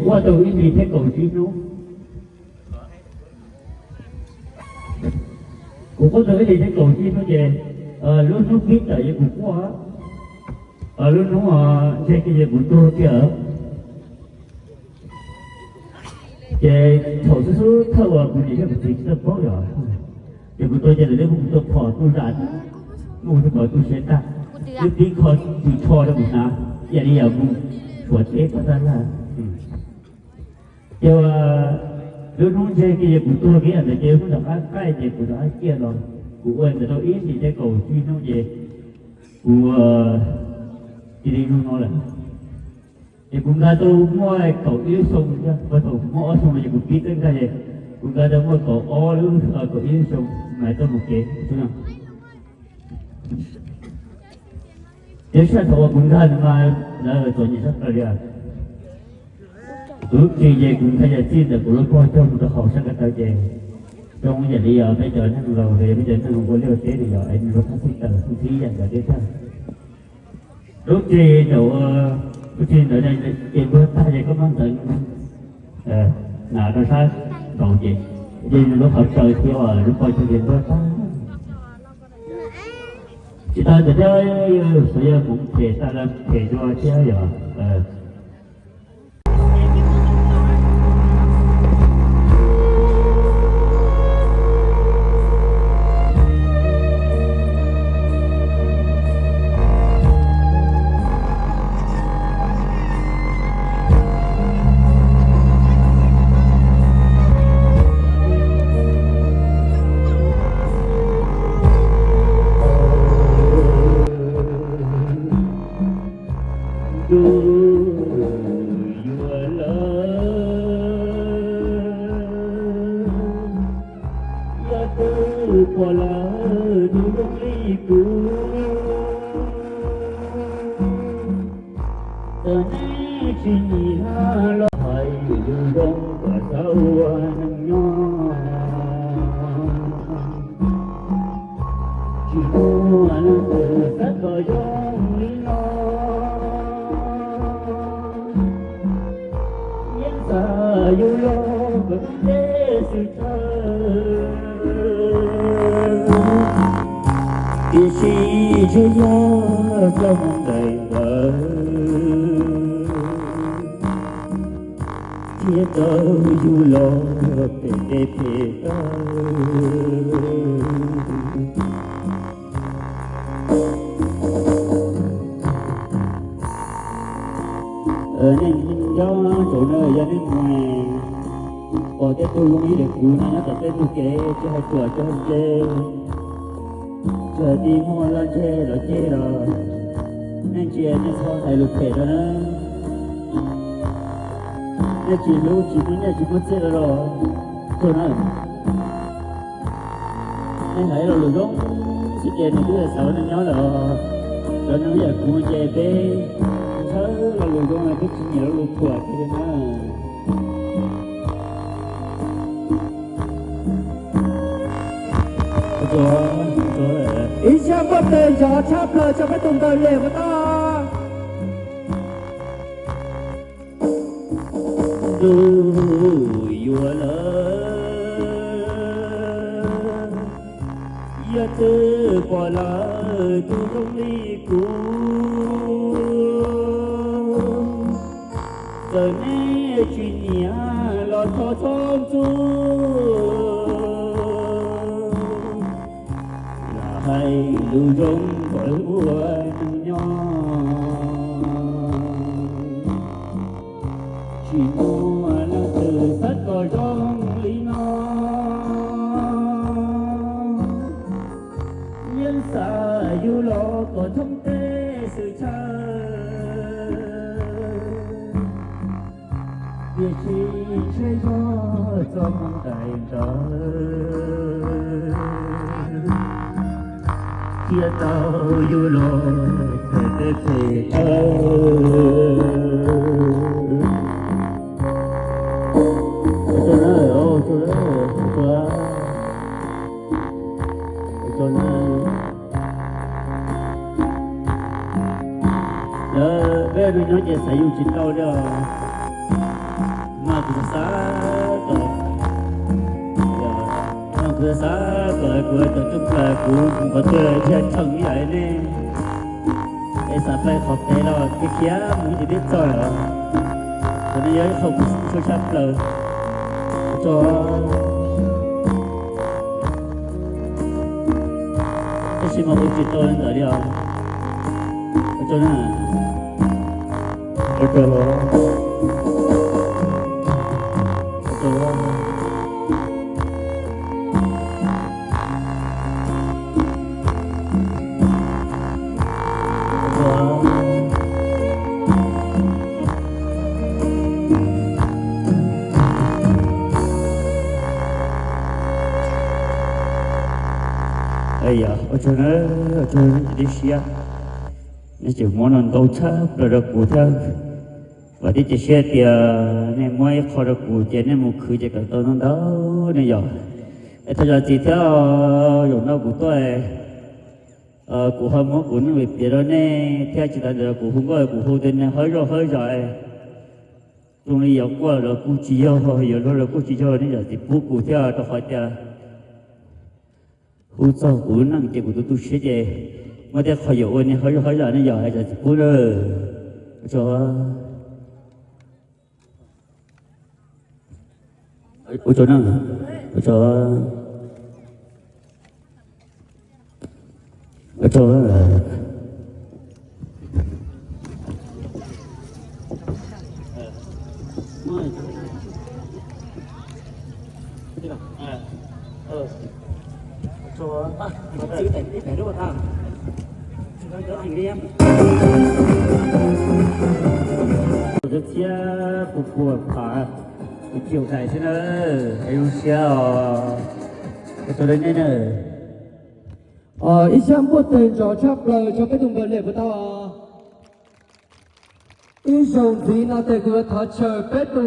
Quaj tau ib hlis thiab kaum tsib hnub. Kuv quaj tau ib hlis thiab kaum tsib hnub ces lub hnub pib tawm ces kuv quaj, lub hnub ntseg kiag ces kuv tuag kiag. Ces thaum xub xub thawj uas kuv niam thiab kuv txiv tsis tau paub yom, ces kuv tuag ces lawv thiaj muab kuv tua phom tu zam, muab kuv tua phom tu siav tag, twb tib kho tsis tsho rau kuv hnav, ib yam li yam mus Suav teb pab tab laj. Ces lub hnub ntseg kiag ces kuv tuag kiag ntawd ces lub hnub tom qab qaij ces kuv rov qab ciaj los, kuv ua ntawd tau ib hlis thiab kaum tsib hnub ces kuv cia li zoo no lawm. Ces kuv nkag tau muaj kaum ib lub xyoo, thaum kuv muaj ob xyoo no ces kuv pib txawj nkag ces kuv nkag tau muaj kaum ob lub, kaum ib lub xyoo mas tau mus kev. Ces sij hawm thaum uas kuv nkag ntawd mas lawv txom nyem sab plaws li. Kuv lub tsev ces kuv nkag yam txij ntawm kuv lub pog coj mus rau hauv sab ko taw ces zoo yam li yog peb cov neeg laus los yog peb cov neeg ua liaj ua teb li yog es nws lub thaj txij taws xwb ib yam ntawd thiab. Lub tsev ntawd, lub tsev ntawd ces npuag tag ces koj muab ntawd hnav rau sab nraud ces, ces nws lub qhov tsaws thiab lub pog cog ces npuag tag. Tsis tas ntawd thiab, xyov yog kuv phem tas los phem dua thiab yog. Ntuj yuav lawm, yog twb pom lawm tus zoo li kuv, txawm neb tsis nyiam los hais lus zoo kom xav ua neeg nyob. Tsis muaj leej twg xav kom zoo li no, yeej xav yug los kom neb xwm tawm. Tiam sis tsuas yog txoj hmoo daim ntawd thiaj tau yug los phem phem tau. Nej nco ntsoov na, yog nej mus pom tej tug zoo ib yam kuv no nyob tom tej ntug kev tsis hais ruam tsis hais ntse, tsis hais tib muag loj ntseg los ceg los, nej ntsia nej txhob hais lus phem rau na. Nej tsis hlub tsis muaj nyiaj tsis muaj txiaj rau los txog na. Nej hais lo lus zoo xwb ces nws twb xav ua neej nyob lawm. Cov neeg yam kuv ces peb txhawb lo lus zoo los peb tsis nyiam lo lus thuam kiag li na. Ib zaj npauj tes nrov tshaj plaws rau peb tus ntawm lem ua tau. Ntuj yuav lawm, yog twb pom lawm tus zoo li kuv, txawm nej tsis nyiam los thov txhob ntxub, lam hais lus zoo kom ua neeg nyob. Tsis muaj leej twg xav kom zoo li no, yeej xav yug los kom thoob teb xwm txheej. Tiam sis ntshe yog txoj hmoo daim ntawd thiaj tau yug los phem phem tau. Lawv peb tus nyob ces xav yus tsis tau li os. Xav kom, kuv xav kom kuv cov tub hluas kuv mus qhov twg thiaj tsheej ib yam nej. Es xav pais qhov pem los khiav khiav mus ib tsis peb txog lawm. Qhov no yog ib qho kuv xav tshaj plaws. Ua tsaug. Tab sis mas ua tsis tau li ntawd li os. Ua tsaug na. Ua tsaug. Ua tsaug. Ua tsaug na, ua tsaug nej cov tib siab, nej tseem muab no ntau tshaj plaws rau kuv thiab. Vam thiab cia siab tias nej muab ib qho rau kuv ces nej mus khwv ces kom tau ntau ntau ne yom. Es thov zam txim thiab, zaum no kuv tuaj, kuv ho muab kuv neej piav rau nej thiab tsis tas ntawd kuv hu nkauj kuv hu tej neeg hauv zej hauv zos, zoo li yuav quaj los kuj tsis yog, yuav luag los kuj tsis yog, nej zam txim pub kuv thiab rau qhov tias hu txog kuv lub neej ces kuv tus tu siab ces muaj tej qho yuav ua nej hauv zej hauv zos ne yom, zam txim pub na. Ua tsaug. Ua tsaug na. Ua tsaug. Ua tsaug. Thiab puas puas phav, kuv chim dais xwb na, es zoo siab os. Ua tsaug rau nej na. Ib xyab npuaj tawg ntsos tshaj plaws rau peb tus npawg Liam puas tau? Ib zaug ntxiv no ces kuv yuav thov chaw peb tus